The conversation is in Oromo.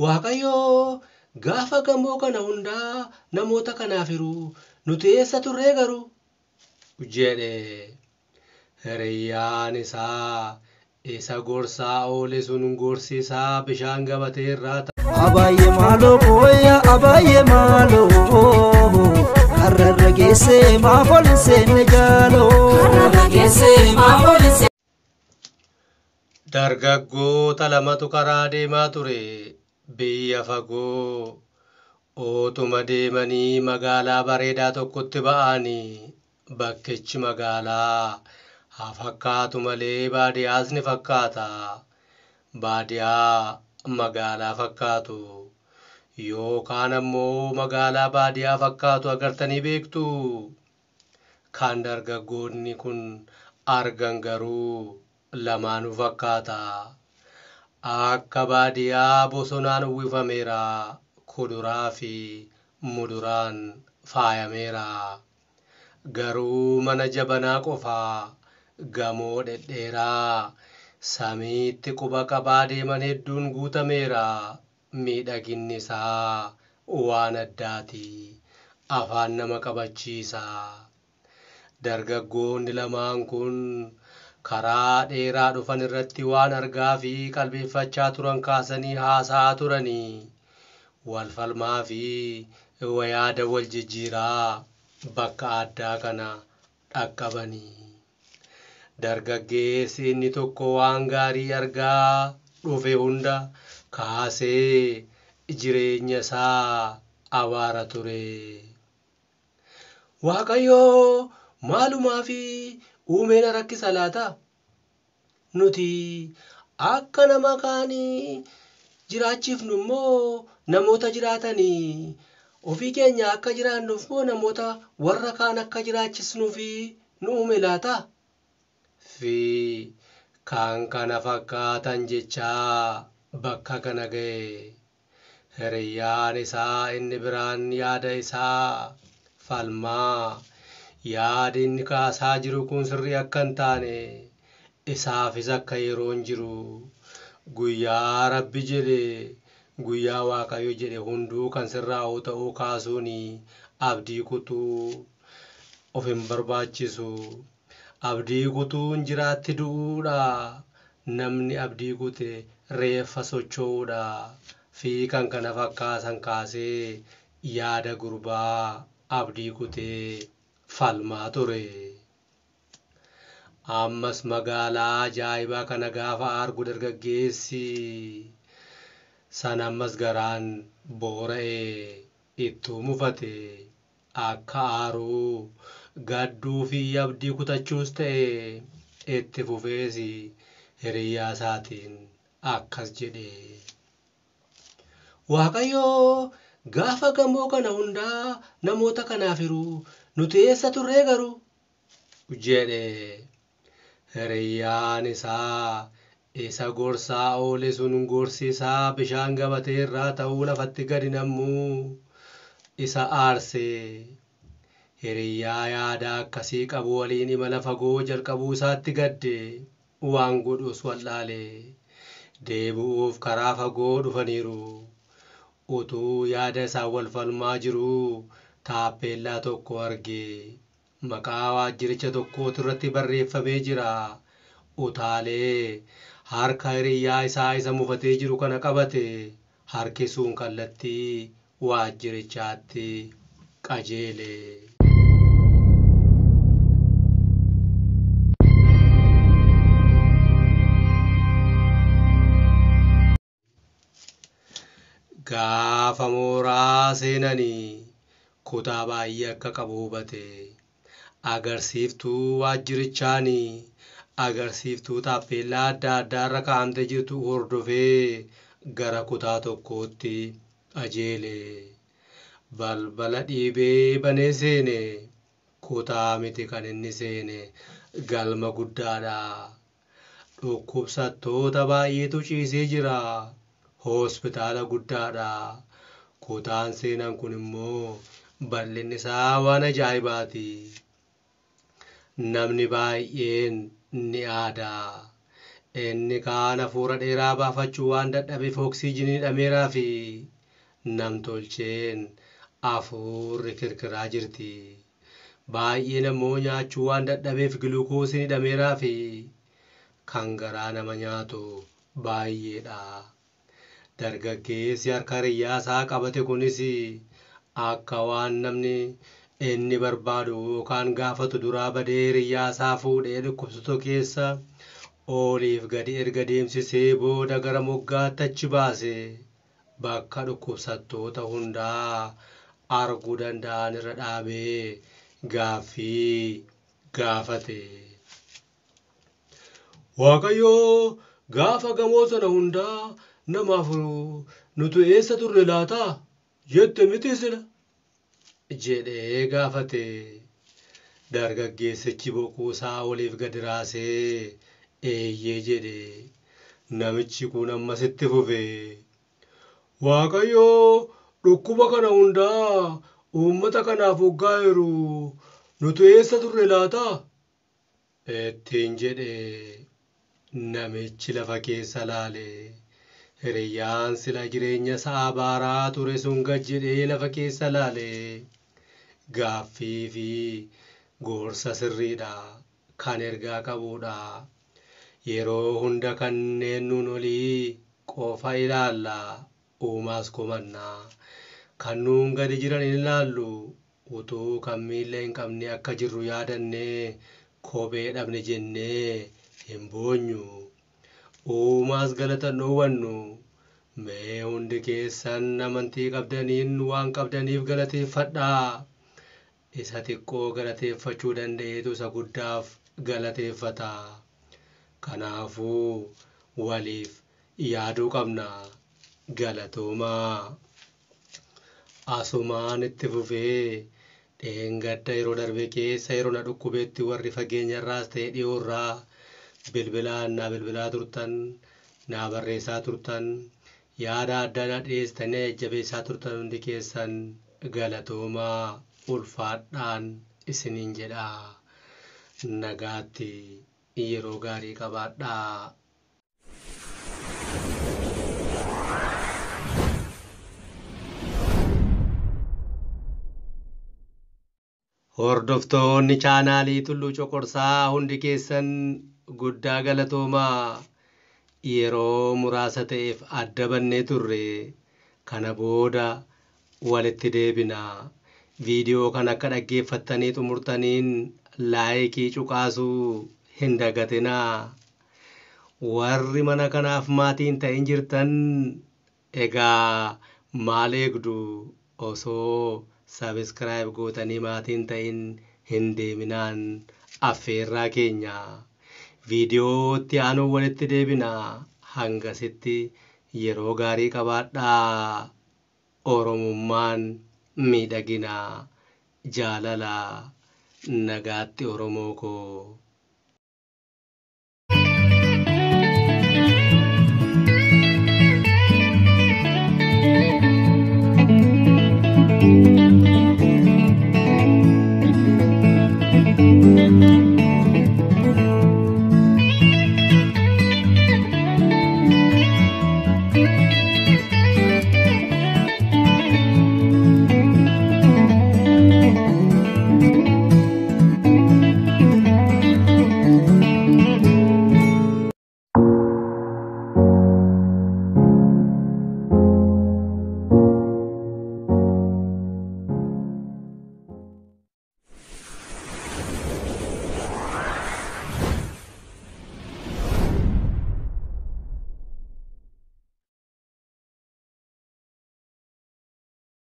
Waaqayyoo gaafa gamoo kana hundaa namoota kanaaf hiru nuti eessa turree garuu? Jedhe. Hiriyyaan isaa isa gorsaa oole sun gorsi isaa bishaan gabatee irraa Abaayyee maaloo booya abaayyee maaloo karrarra geessee maaf ol hin seenne jaaloo. Karrarra geessee maaf ol hin Dargaggoota lamatu karaa deemaa ture. Biyya fagoo ootuma deemanii magaalaa bareedaa tokkotti ba'anii bakkichi magaalaa haa fakkaatu malee baadiyyaas ni fakkaata. Baadiyyaa magaalaa fakkaatu yookaan ammoo magaalaa baadiyyaa fakkaatu agartanii beektu. Kan dargaggoonni kun argan garuu lamaanuu fakkaata. Akka baadiyyaa bosonaan uwwifameera. Kuduraa fi muduraan faayameera. Garuu mana jabanaa qofaa gamoo dhedheeraa samiitti quba qabaa deeman hedduun guutameera. Miidhaginni isaa waan addaati. Afaan nama qabachiisa. Dargaggoonni lamaan kun karaa dheeraa dhufan irratti waan argaa fi qalbeeffachaa turan kaasanii haasa'aa turanii wal falmaa fi yaada wal jijjiiraa bakka addaa kana dhaqqabanii. Dargaggeessi inni tokko waan gaarii argaa dhufe hunda kaasee jireenya isaa abaara ture. Waaqayyoo maalumaa fi uumee na rakkisa laata? Nuti akka nama kaanii jiraachifnu immoo namoota jiraatanii ofii keenya akka jiraannuuf moo namoota warra kaan akka jiraachisnuuf nu uume laata? Fi kan kana fakkaatan jechaa bakka kana ga'e. Hiriyyaan isaa inni biraan yaada isaa falmaa yaadi inni kaasaa jiru kun sirrii akka hin taane isaafis akka yeroon jiru guyyaa rabbi jedhe guyyaa waaqayyo jedhe hunduu kan sirraa'u ta'uu kaasuun abdii kutuu of hin barbaachisu. Abdii kutuun jiraatti du'uudha. Namni abdii kute reeffa socho'uudha. Fi kan kana fakkaatan kaasee yaada gurbaa abdii kutee falmaa ture. Ammas magaalaa ajaa'ibaa kana gaafa argu dargaggeessi sana ammas garaan boora'ee ittuu mufate akka aaruu gadduu fi abdii kutachuus ta'e itti fufees hiriyyaa isaatiin akkas jedhe. Waaqayyoo gaafa gamoo kana hundaa namoota kanaaf hiru nuti eessa turree garuu? Jedhe. Hiriyyaan isaa isa gorsaa oole sun gorsi isaa bishaan gabatee irraa ta'uu lafatti gadi nammuu isa aarse. Hiriyyaa yaada akkasii qabu waliin imala fagoo jalqabuu isaatti gadde waan godhus wallaale. Deebi'uuf karaa fagoo dhufaniiru. Utuu yaada isaa wal falmaa jiruu taappeellaa tokko arge. Maqaa waajjiricha tokkootu irratti barreeffamee jira. Utaalee harka hiriyyaa isaa isa mufatee jiru kana qabate harkisuun kallattii waajjirichaatti qajeele. Gaafa mooraa seenanii kutaa baay'ee akka qabu hubate. Agarsiiftuu waajjirichaanii agarsiiftuu taappeellaa adda addaa irra kaa'amtee jirtu hordofee gara kutaa tokkootti qajeele. Balbala dhiibee banee seene. Kutaa miti kan inni seene galma guddaadha. Dhukkubsattoota baay'eetu ciisee jira. Hospitaala guddaadha. Kutaan seenan kun immoo bal'inni isaa waan ajaa'ibaati. Namni baay'een ni aada. Inni kaan hafuura dheeraa baafachuu waan dadhabeef oksiijinii dhameeraa fi namtolcheen hafuurri kirkiraa jirti. Baay'een ammoo nyaachuu waan dadhabeef giluukoosiin hidhameeraa fi kan garaa nama nyaatu baay'eedha. Dargaggeessi harka hiriyyaa isaa qabate kunis akka waan namni inni barbaadu yookaan gaafatu duraa badee hiriyyaa isaa fuudhee dhukkubsatu keessa oliif gadi erga deemsisee booda gara moggaatti achi baase bakka dhukkubsattoota hundaa arguu danda'an irra dhaabee gaaffii gaafate. Waaqayyoo gaafa gamoo sana hundaa namaaf nutu eessa turre laata? Jette miti sila? Jedhee gaafate. Dargaggeessichi boquu isaa oliif gadi raasee eeyyee jedhe. Namichi kun ammasitti fufe. Waaqayyoo dhukkuba kana hundaa uummata kanaaf hoggaa jiru nutu eessa turre laata? Ittiin jedhe. Namichi lafa keessa laale. Hiriyyaan sila jireenya isaa abaaraa ture sun gad jedhee lafa keessa laale. Gaaffii fi gorsa sirriidha. Kan ergaa qabudha. Yeroo hunda kanneen nuun olii qofa ilaalla. Uumaas komanna. Kan nuun gadi jiran hin ilaallu. Utuu kan miilla hin qabne akka jirru yaadannee kophee dhabne jennee hin boonyu. Uumaas galata hin dhoowwannu. Mee hundi keessan amantii qabdaniin waan qabdaniif galateeffadhaa. Isa xiqqoo galateeffachuu danda'eetu isa guddaaf galateeffata. Kanaafuu waliif yaaduu qabna. Galatoomaa. Asumaan itti fufee dheengadda yeroo darbe keessa yeroo na dhukkubeetti warri fageenyarraas ta'e dhiyoorraa bilbilaan naa bilbilaa turtan, naa barreessaa turtan, yaada adda na dhiyeessitanii jajjabeessaa turtan hundi keessan galatoomaa ulfaadhaan isiniin jedha. Nagaatti yeroo gaarii qabaadhaa. Hordoftoonni chaanaalii Tulluu Coqorsaa hundi keessan guddaa galatoomaa. Yeroo muraasa ta'eef adda bannee turre. Kana booda walitti deebina. Viidiyoo kana akka dhaggeeffattanii xumurtaniin laayikii cuqaasuu hin dagatinaa. Warri mana kanaaf maatii hin ta'in jirtan egaa maal eegdu osoo sabiskiraayib gootanii maatii hin ta'in hin deeminaan affeerraa keenya. Viidiyootti aanuun walitti deebina. Hangasitti yeroo gaarii qabaadhaa. Oromummaan miidhagina. Jaalala. Nagaatti Oromoo koo.